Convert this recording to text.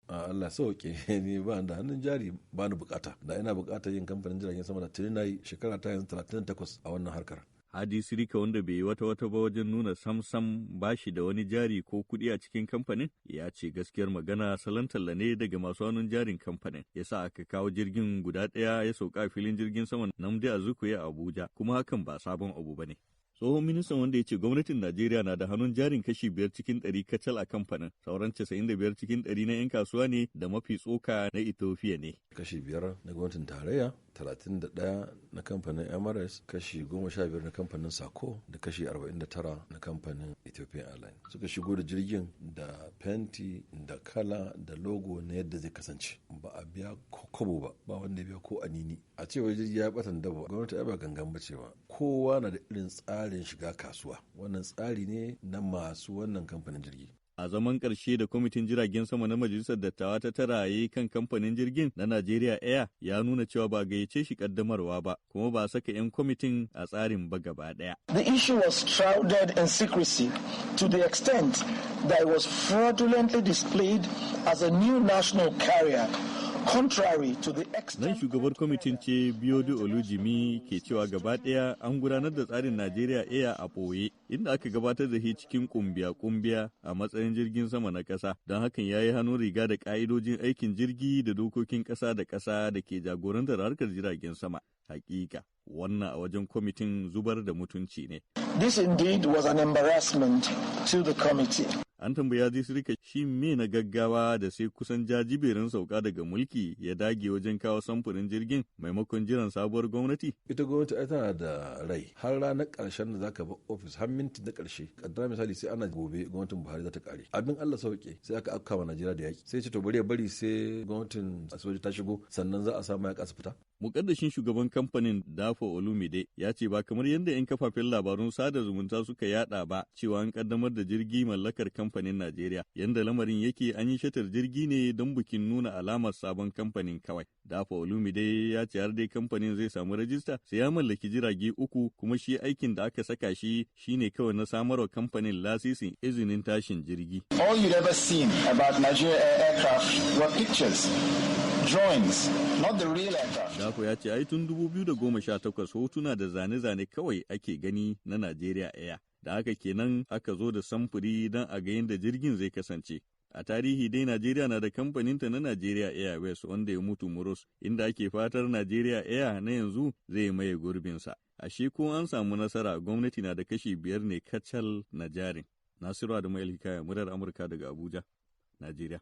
A Allah sauke, ni ba da hannun jari, ba ni bukata. Da ina bukatar yin kamfanin jiragen sama da tuni nayi. Shekara ta yanzu 38 a wannan harkar. Hadi Sirika, wanda bai yi wata wata ba wajen nuna samsam ba shi da wani jari ko kuɗi a cikin kamfanin, ya ce gaskiyar magana salon talla ne daga masu hannun jarin kamfanin ya sa aka kawo jirgin guda ɗaya ya sauka a filin jirgin saman Nnamdi Azikiwe a Abuja, kuma hakan ba sabon abu ba ne. Tsohon ministan, wanda ya ce gwamnatin Najeriya na da hannun jarin kashi 5% kacal a kamfanin, sauran 95% na 'yan kasuwa ne da mafi tsoka na Ethiopia ne. Kashi 5 na gwamnatin tarayya, 31 na kamfanin MRS, kashi 15 na kamfanin Sako da kashi 49 na kamfanin Ethiopian Airlines. Suka shigo da jirgin da fenti da kala da logo na yadda zai kasance. Ba a biya kobo ba, ba wanda ya biya ko anini. A cewa jirgi ya batan dabo, gwamnati ai ba gangan ba cewa kowa na da irin tsarin shiga kasuwa. Wannan tsari ne na masu wannan kamfanin jirgi. A zaman ƙarshe da kwamitin jiragen sama na Majalisar Dattawa ta tara ya kan kamfanin jirgin na Najeriya Air, ya nuna cewa ba gayyace shi kaddamarwa ba, kuma ba saka 'yan kwamitin a tsarin ba gaba ɗaya. The issue was shrouded in secrecy to the extent that it was fraudulently displayed as a new national carrier, contrary to the Nan shugabar kwamitin ce Biodun Olujimi ke cewa gaba ɗaya an gudanar da tsarin Najeriya Air a ɓoye, inda aka gabatar da shi cikin kumbiya-kumbiya a matsayin jirgin sama na ƙasa, don hakan ya yi hannun riga da ƙa'idojin aikin jirgi da dokokin ƙasa da ƙasa da ke jagorantar harkar jiragen sama. Hakika, wannan a wajen kwamitin zubar da mutunci ne. This indeed was an embarrassment to the committee. An tambaya Hadi Sirika shi me na gaggawa da sai kusan jajiberin sauka daga mulki ya dage wajen kawo samfurin jirgin maimakon jiran sabuwar gwamnati. Ita gwamnati ai tana da rai har ranar karshen da zaka bar ofis, har minti na karshe. Kaddara misali sai ana gobe gwamnatin Buhari za ta kare. Abin Allah sauke, sai aka afka wa Najeriya da yaki. Sai ce to bari ya bari sai gwamnatin soja ta shigo sannan za a samu ya kasa fita. Mukaddashin shugaban kamfanin Dapo Olumide ya ce ba kamar yadda 'yan kafafen labarun sada zumunta suka yada ba cewa an kaddamar da jirgi mallakar kamfanin Najeriya. Yanda lamarin yake, an yi shatar jirgi ne don bikin nuna alamar sabon kamfanin kawai. Dapo Olumide ya ce har dai kamfanin zai samu rajista sai ya mallaki jirage uku, kuma shi aikin da aka saka shi shine kawai na samarwa kamfanin lasisin izinin tashin jirgi. All you'd ever seen about Nigeria aircraft were pictures, drawings, not the real aircraft. Dapo ya ce ai tun 2018 hotuna da zane-zane kawai ake gani na Najeriya Air. Da haka kenan aka zo da samfuri don a ga yadda jirgin zai kasance. A tarihi dai Najeriya na da kamfaninta na Nigeria Airways wanda ya mutu murus, inda ake fatar Najeriya Air na yanzu zai maye gurbinsa. Ashe ko an samu nasara, gwamnati na da kashi 5 ne kacal na jarin. Nasiru Adamu El Hikaya, muryar Amurka daga Abuja, Najeriya.